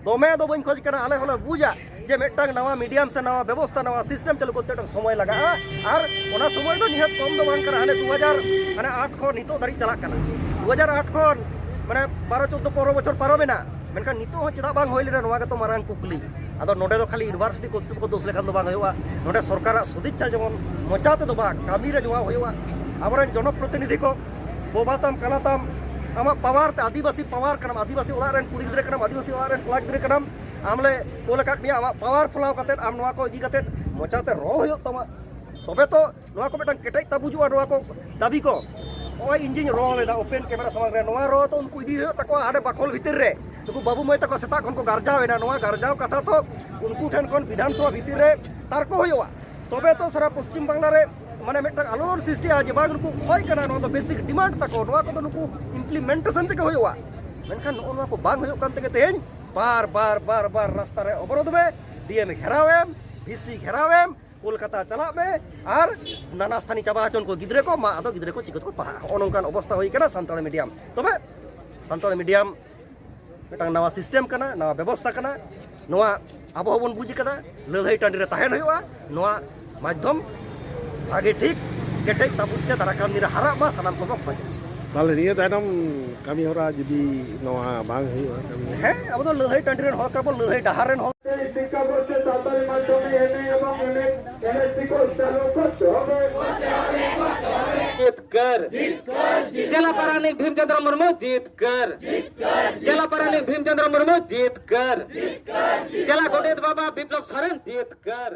ᱫᱚᱢᱮ ᱫᱚ ᱵᱟᱹᱧ ᱠᱷᱚᱡᱽ ᱠᱟᱱᱟ᱾ ᱟᱞᱮ ᱦᱚᱸᱞᱮ ᱵᱩᱡᱟ ᱡᱮ ᱢᱤᱫᱴᱟᱝ ᱱᱟᱣᱟ ᱢᱤᱰᱤᱭᱟᱢ ᱥᱮ ᱱᱟᱣᱟ ᱵᱮᱵᱚᱥᱛᱷᱟ, ᱱᱟᱣᱟ ᱥᱤᱥᱴᱮᱢ ᱪᱟᱹᱞᱩ ᱠᱚᱨᱛᱮ ᱢᱤᱫᱴᱟᱝ ᱥᱚᱢᱚᱭ ᱞᱟᱜᱟᱜᱼᱟ᱾ ᱟᱨ ᱚᱱᱟ ᱥᱚᱢᱚᱭ ᱫᱚ ᱱᱤᱦᱟᱹᱛ ᱠᱚᱢ ᱫᱚ ᱵᱟᱝ ᱠᱟᱱᱟ, ᱦᱟᱱᱮ ᱫᱩ ᱦᱟᱡᱟᱨ ᱢᱟᱱᱮ ᱟᱴ ᱠᱷᱚᱱ ᱱᱤᱛᱚᱜ ᱫᱷᱟᱹᱨᱤᱡ ᱪᱟᱞᱟᱜ ᱠᱟᱱᱟ᱾ ᱫᱩ ᱦᱟᱡᱟᱨ ᱟᱴ ᱠᱷᱚᱱ ᱢᱟᱱᱮ ᱵᱟᱨᱚ ᱪᱳᱫᱽᱫᱳ ᱯᱚᱱᱨᱚ ᱵᱚᱪᱷᱚᱨ ᱯᱟᱨᱚᱢᱮᱱᱟ, ᱢᱮᱱᱠᱷᱟᱱ ᱱᱤᱛᱚᱜ ᱦᱚᱸ ᱪᱮᱫᱟᱜ ᱵᱟᱝ ᱦᱩᱭ ᱞᱮᱱᱟ, ᱱᱚᱣᱟ ᱜᱮᱛᱚ ᱢᱟᱨᱟᱝ ᱠᱩᱠᱞᱤ᱾ ᱟᱫᱚ ᱱᱚᱰᱮ ᱫᱚ ᱠᱷᱟᱹᱞᱤ ᱤᱭᱩᱱᱤᱵᱷᱟᱨᱥᱤᱴᱤ ᱠᱚᱨᱛᱨᱤᱯᱚᱠᱠᱷᱚ ᱫᱳᱥ ᱞᱮᱠᱷᱟᱱ ᱫᱚ ᱵᱟᱝ ᱦᱩᱭᱩᱜᱼᱟ, ᱱᱚᱰᱮ ᱥᱚᱨᱠᱟᱨᱟᱜ ᱥᱚᱫᱤᱪᱪᱷᱟ ᱡᱮᱢᱚᱱ ᱢᱚᱪᱟ ᱛᱮᱫᱚ ᱵᱟᱝ, ᱠᱟᱹᱢᱤ ᱨᱮ ᱡᱚᱢᱟᱣ ᱦᱩᱭᱩᱜᱼᱟ᱾ ᱟᱵᱚᱨᱮᱱ ᱡᱚᱱᱚᱯᱨᱚᱛᱤᱱᱤᱫᱷᱤ ᱠᱚ, ᱵᱟᱵᱟ ᱛᱟᱢ, ᱠᱟᱱᱟ ᱛᱟᱢ, ᱟᱢᱟᱜ ᱯᱟᱣᱟᱨ ᱛᱮ, ᱟᱹᱫᱤᱵᱟᱹᱥᱤ ᱯᱟᱣᱟᱨ ᱠᱟᱱᱟᱢ, ᱟᱹᱫᱤᱵᱟᱹᱥᱤ ᱚᱲᱟᱜ ᱨᱮᱱ ᱠᱩᱲᱤ ᱜᱤᱫᱽᱨᱟᱹ ᱠᱟᱱᱟᱢ, ᱟᱹᱫᱤᱵᱟᱹᱥᱤ ᱚᱲᱟᱜ ᱨᱮᱱ ᱠᱚᱲᱟ ᱜᱤᱫᱽᱨᱟᱹ ᱠᱟᱱᱟᱢ, ᱟᱢ ᱞᱮ ᱠᱳᱞ ᱟᱠᱟᱫ ᱢᱮᱭᱟ, ᱟᱢᱟᱜ ᱯᱟᱣᱟᱨ ᱯᱷᱚᱞᱟᱣ ᱠᱟᱛᱮᱫ ᱟᱢ ᱱᱚᱣᱟ ᱠᱚ ᱤᱫᱤ ᱠᱟᱛᱮᱫ ᱢᱚᱪᱟᱛᱮ ᱨᱚᱲ ᱦᱩᱭᱩᱜ ᱛᱟᱢᱟ, ᱛᱚᱵᱮ ᱛᱚ ᱱᱚᱣᱟ ᱠᱚ ᱢᱤᱫᱴᱟᱝ ᱠᱮᱴᱮᱡ ᱛᱟᱵᱩᱡᱩᱜᱼᱟ, ᱱᱚᱣᱟ ᱠᱚ ᱫᱟᱹᱵᱤ ᱠᱚ᱾ ᱱᱚᱜᱼᱚᱭ ᱤᱧ ᱡᱤᱧ ᱨᱚᱲ ᱮᱫᱟ ᱳᱯᱮᱱ ᱠᱮᱢᱮᱨᱟ ᱥᱟᱢᱟᱝ ᱨᱮ, ᱱᱚᱣᱟ ᱨᱚᱲ ᱛᱚ ᱩᱱᱠᱩ ᱤᱫᱤ ᱦᱩᱭᱩᱜ ᱛᱟᱠᱚᱣᱟ ᱦᱟᱸᱰᱮ ᱵᱟᱠᱷᱳᱞ ᱵᱷᱤᱛᱤᱨ ᱨᱮ᱾ ᱱᱩᱠᱩ ᱵᱟᱹᱵᱩ ᱢᱟᱹᱭ ᱛᱟᱠᱚ ᱥᱮᱛᱟᱜ ᱠᱷᱚᱱ ᱠᱚ ᱜᱟᱨᱡᱟᱣ ᱮᱱᱟ, ᱱᱚᱣᱟ ᱜᱟᱨᱡᱟᱣ ᱠᱟᱛᱷᱟ ᱛᱚ ᱩᱱᱠᱩ ᱴᱷᱮᱱ ᱠᱷᱚᱱ ᱵᱤᱫᱷᱟᱱ ᱥᱚᱵᱷᱟ ᱵᱷᱤᱛᱤᱨ ᱨᱮ ᱛᱟᱨᱠᱚ ᱦᱩᱭᱩᱜᱼᱟ, ᱛᱚᱵᱮ ᱛᱚ ᱥᱟᱨᱟ ᱯᱚᱥᱪᱤᱢ ᱵᱟᱝᱞᱟ ᱨᱮ ᱢᱟᱱᱮ ᱢᱤᱫᱴᱟᱝ ᱟᱞᱳᱲ ᱥᱨᱤᱥᱴᱤᱜᱼᱟ ᱡᱮ ᱵᱟᱝ ᱱᱩᱠᱩ ᱠᱷᱚᱭ ᱠᱟᱱᱟ, ᱱᱚᱣᱟ ᱫᱚ ᱵᱮᱥᱤᱠ ᱰᱤᱢᱟᱱᱰ ᱛᱟᱠᱚ, ᱱᱚᱣᱟ ᱠᱚᱫᱚ ᱱᱩᱠᱩ ᱤᱢᱯᱞᱤᱢᱮᱱᱴᱮᱥᱚᱱ ᱛᱮᱜᱮ ᱦᱩᱭᱩᱜᱼᱟ᱾ ᱢᱮᱱᱠᱷᱟᱱ ᱱᱚᱜᱼᱚ ᱱᱚᱣᱟ ᱠᱚ ᱵᱟᱝ ᱦᱩᱭᱩᱜ ᱠᱟᱱ ᱛᱮᱜᱮ ᱛᱮᱦᱮᱧ ᱵᱟᱨ ᱵᱟᱨ ᱵᱟᱨ ᱵᱟᱨ ᱨᱟᱥᱛᱟ ᱨᱮ ᱚᱵᱚᱨᱳᱫᱷ ᱢᱮ, ᱰᱤ ᱮᱢ ᱜᱷᱮᱨᱟᱣ ᱮᱢ, ᱵᱷᱤ ᱥᱤ ᱜᱷᱮᱨᱟᱣ ᱮᱢ, ᱠᱳᱞᱠᱟᱛᱟ ᱪᱟᱞᱟᱜ ᱢᱮ ᱟᱨ ᱱᱟᱱᱟ ᱥᱛᱷᱟᱱᱤ ᱪᱟᱵᱟ ᱦᱚᱪᱚᱱ ᱠᱚ ᱜᱤᱫᱽᱨᱟᱹ ᱠᱚ, ᱢᱟ ᱟᱫᱚ ᱜᱤᱫᱽᱨᱟᱹ ᱠᱚ ᱪᱤᱠᱟᱹ ᱛᱮᱠᱚ ᱯᱟᱲᱦᱟᱜᱼᱟ? ᱱᱚᱜᱼᱚ ᱱᱚᱝᱠᱟᱱ ᱚᱵᱚᱥᱛᱟ ᱦᱩᱭ ᱠᱟᱱᱟ ᱥᱟᱱᱛᱟᱲᱤ ᱢᱤᱰᱤᱭᱟᱢ᱾ ᱛᱚᱵᱮ ᱥᱟᱱᱛᱟᱲᱤ ᱢᱤᱰᱤᱭᱟᱢ ᱢᱤᱫᱴᱟᱝ ᱱᱟᱣᱟ ᱥᱤᱥᱴᱮᱢ ᱠᱟᱱᱟ, ᱱᱟᱣᱟ ᱵᱮᱵᱚᱥᱛᱟ ᱠᱟᱱᱟ, ᱱᱚᱣᱟ ᱟᱵᱚ ᱦᱚᱸᱵᱚᱱ ᱵᱩᱡᱽ ᱠᱟᱫᱟ, ᱞᱟᱹᱲᱦᱟᱹᱭ ᱴᱟᱺᱰᱤ ᱨᱮ ᱛᱟᱦᱮᱱ ᱦᱩᱭᱩᱜᱼᱟ᱾ ᱱᱚᱣᱟ ᱢᱟᱫᱽᱫᱷᱚᱢ ᱵᱷᱟᱜᱮ ᱴᱷᱤᱠ ᱠᱮᱴᱮᱡ ᱛᱟᱵᱩᱡ ᱛᱮ ᱫᱟᱨᱟᱭ ᱠᱟᱱ ᱫᱤᱱ ᱨᱮ ᱦᱟᱨᱟᱜ ᱢᱟ, ᱥᱟᱱᱟᱢ ᱠᱚᱵᱚᱱ ᱠᱷᱚᱡᱟ᱾ ᱛᱟᱦᱞᱮ ᱱᱤᱭᱟᱹ ᱛᱟᱭᱱᱚᱢ ᱠᱟᱹᱢᱤ ᱦᱚᱨᱟ ᱡᱩᱫᱤ ᱱᱚᱣᱟ ᱵᱟᱝ ᱦᱩᱭᱩᱜᱼᱟ, ᱠᱟᱹᱢᱤ ᱦᱚᱨᱟ? ᱦᱮᱸ, ᱟᱵᱚ ᱫᱚ ᱞᱟᱹᱲᱦᱟᱹᱭ ᱴᱟᱺᱰᱤ ᱨᱮᱱ ᱦᱚᱲ ᱠᱟᱱᱟ ᱵᱚᱱ, ᱞᱟᱹᱲᱦᱟᱹᱭ ᱰᱟᱦᱟᱨ ᱨᱮᱱ ᱦᱚᱲ᱾ শিক্ষাবর্ষে সাঁতারি মাধ্যমে এমএ এবং এমএ এমএসসি কোর্স চালু করতে হবে। জিতকার। জেলা পারানিক ভীমচন্দ্র মুর্মু জিতকার। জেলা পারানিক ভীমচন্দ্র মুর্মু জিতকার। জেলা গণিত বাবা বিপ্লব সরেন জিতকার।